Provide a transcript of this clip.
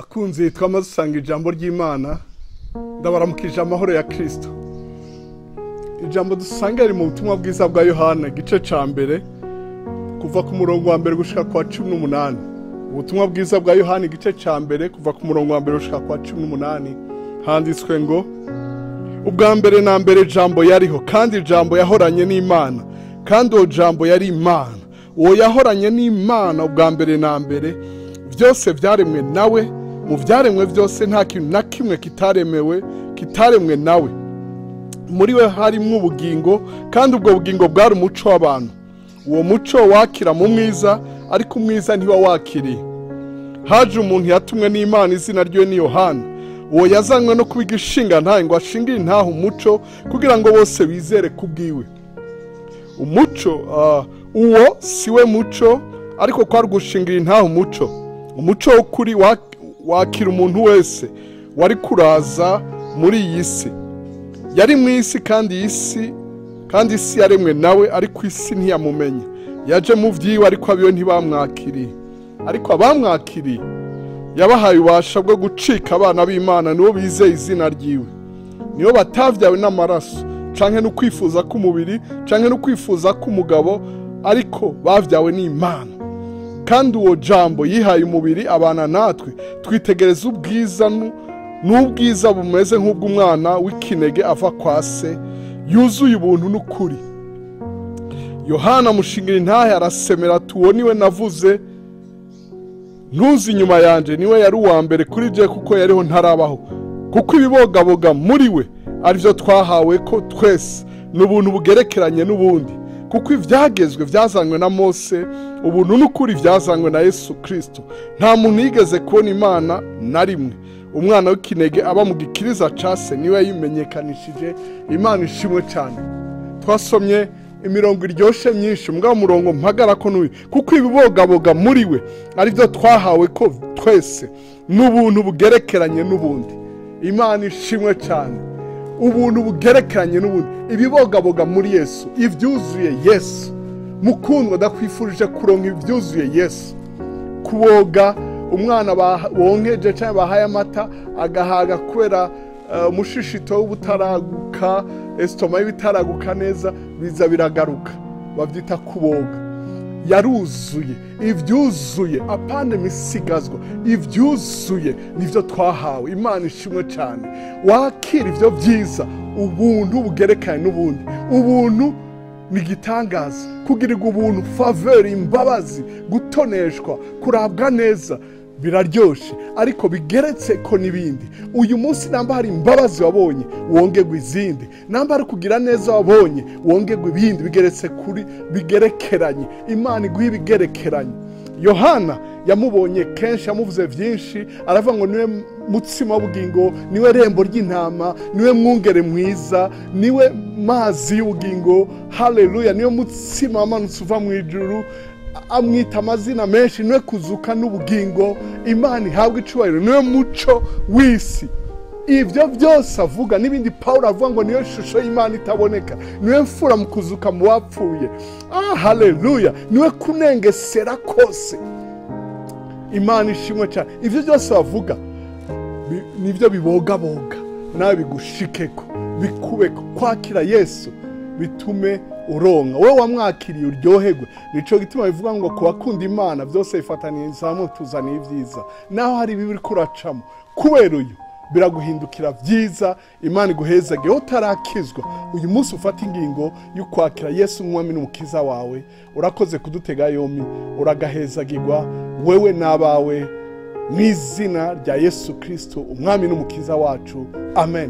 Bakunzi twamaze usanga ijambo ry'Imana, ndabaramukije amahoro ya Kristo. Ijambo dusanga riri mu butumwa bwiza bwa Yohana igice ca mbere kuva ku murongo wa mbere gushika kwa 18. Ubutumwa bwiza bwa Yohana igice ca mbere kuva ku murongo wa mbere gushika kwa 18 handitswe ngo: ubwa mbere na mbere jambo yariho, kandi jambo yahoranye n'Imana, kandi uwo jambo yari Imana. Uwo yahoranye n'Imana ubwa mbere na mbere, byose vyaremwe nawe, mu vyaremwe byose nta kintu na kimwe kitaremwe nawe. Muri we harimwo ubugingo, kandi ubwo bugingo bwari umuco w'abantu. Uwo muco wakira mu mwiza, ariko umwiza ntiwa wakiriye. Haje umuntu yatumwe n'Imana, izina ryiwe ni Yohana. Uwo yazanywe no kubiga ishinga ntahe ngo ashingire intahe umuco, kugira ngo bose bizere kubwiwe. Umuco uwo siwe muco, ariko kwari gushingira intahe umuco. Umuco w'ukuri wakira umuntu wese wari kuraza muri iyi si. Yari mu isi, kandi isi yaremwe nawe, ariko isi ntiyamumenya. Yaje mu vyiwe, ariko abiwe ntibamwakiriye. Ariko abamwakiriye yabahaye ububasha bwo gucika abana b'Imana, nibo bizeye izina ryiwe. Nibo batavyawe n'amaraso canke no kwifuza k'umubiri canke no kwifuza k'umugabo, ariko bavyawe n'Imana. Kandi uwo jambo yihaye umubiri abana natwe, twitegereza ubwiza n'ubwiza bumeze nk'ubw'umwana w'ikinege ava kwa se, yuzuye ubuntu n'ukuri. Yohana mushingira intahe arasemera ati: uwo niwe navuze, ntuzi inyuma yanje, niwe yari uwa mbere kuri je, kuko yariho ntarabaho. Kuko ibibogaboga muri we arivyo twahawe ko twese, n'ubuntu bugerekeranye n'ubundi. Kuko ivyagezwe vyazanywe na Mose, ubuntu n'ukuri vyazanywe na Yesu Kristo. Nta muntu yigeze kubona Imana na rimwe. Umwana w'ikinege aba mu gikiriza case niwe yimenyekanishije. Imana ishimwe cyane. Twasomye imirongo iryoshe myinshi, mugabo umurongo mpagara ko nuyu: kuko ibibogaboga muri we arivyo twahawe ko twese, n'ubuntu bugerekeranye n'ubundi. Imana ishimwe cyane. Ubuntu bugerekeranye n'ubundi, ibibogaboga muri Yesu, ivyuzuye Yesu. Mukundwa, ndakwifurije kuronka ivyuzuye Yesu. Kuboga umwana bonkeje cyangwa bahaye amata agahaga kubera umushishito w'ubutaraguka, estoma y'ibitaraguka neza, biza biragaruka, bavyita kuboga. Yaruzuye, ivyuzuye, apana misigazwa, ivyuzuye nivyo twahawe. Imana ishimwe cyane. Wakira ivyo vyiza, ubuntu bugerekanye n'ubundi. Ubuntu ni igitangaza, kugirirwa ubuntu, faveur, imbabazi, gutoneshwa, kurabwa neza, biraryoshe, ariko bigeretse ko n'ibindi. Uyu munsi namba hari imbabazi wabonye, wongerwa izindi. Namba hari kugira neza wabonye, wongerwa ibindi. Bigeretse kuri bigerekeranye. Imana iguha ibigerekeranye. Yohana yamubonye kenshi, yamuvuze vyinshi, aravuga ngo niwe mutsima w'ubugingo, niwe rembo ry'intama, niwe mwungere mwiza, niwe mazi y'ubugingo. Haleluya! Niwe mutsima wamanutse uva mu ijuru. Amwita amazina menshi, niwe kuzuka n'ubugingo. Imana ihabwe icubahiro, niwe muco w'isi. Ivyo byose avuga n'ibindi Paulo avuga ngo niyo shusho y'Imana itaboneka, niwe mfura mu kuzuka mu bapfuye. Haleluya! Niwe kunengesera kose. Imana ishimwe cyane. Ivyo byose bavuga nivyo bibogaboga, nawe bigushikeko, bikubeko. Kwakira Yesu bitume uronka. Wowe wamwakiriye uryoherwe. Nico gituma bivuga ngo ku bakunda Imana byose bifatanyiriza hamwe tuzaniye ibyiza. Naho hari ibibi uriko uracamo, kubera uyu biraguhindukira vyiza. Imana iguhezage. Utarakizwa uyu munsi ufata ingingo yo kwakira Yesu nk'umwami n'umukiza wawe. Urakoze kudutega yombi, uragahezagirwa wewe n'abawe mu izina rya Yesu Kristo umwami n'umukiza wacu. Amen.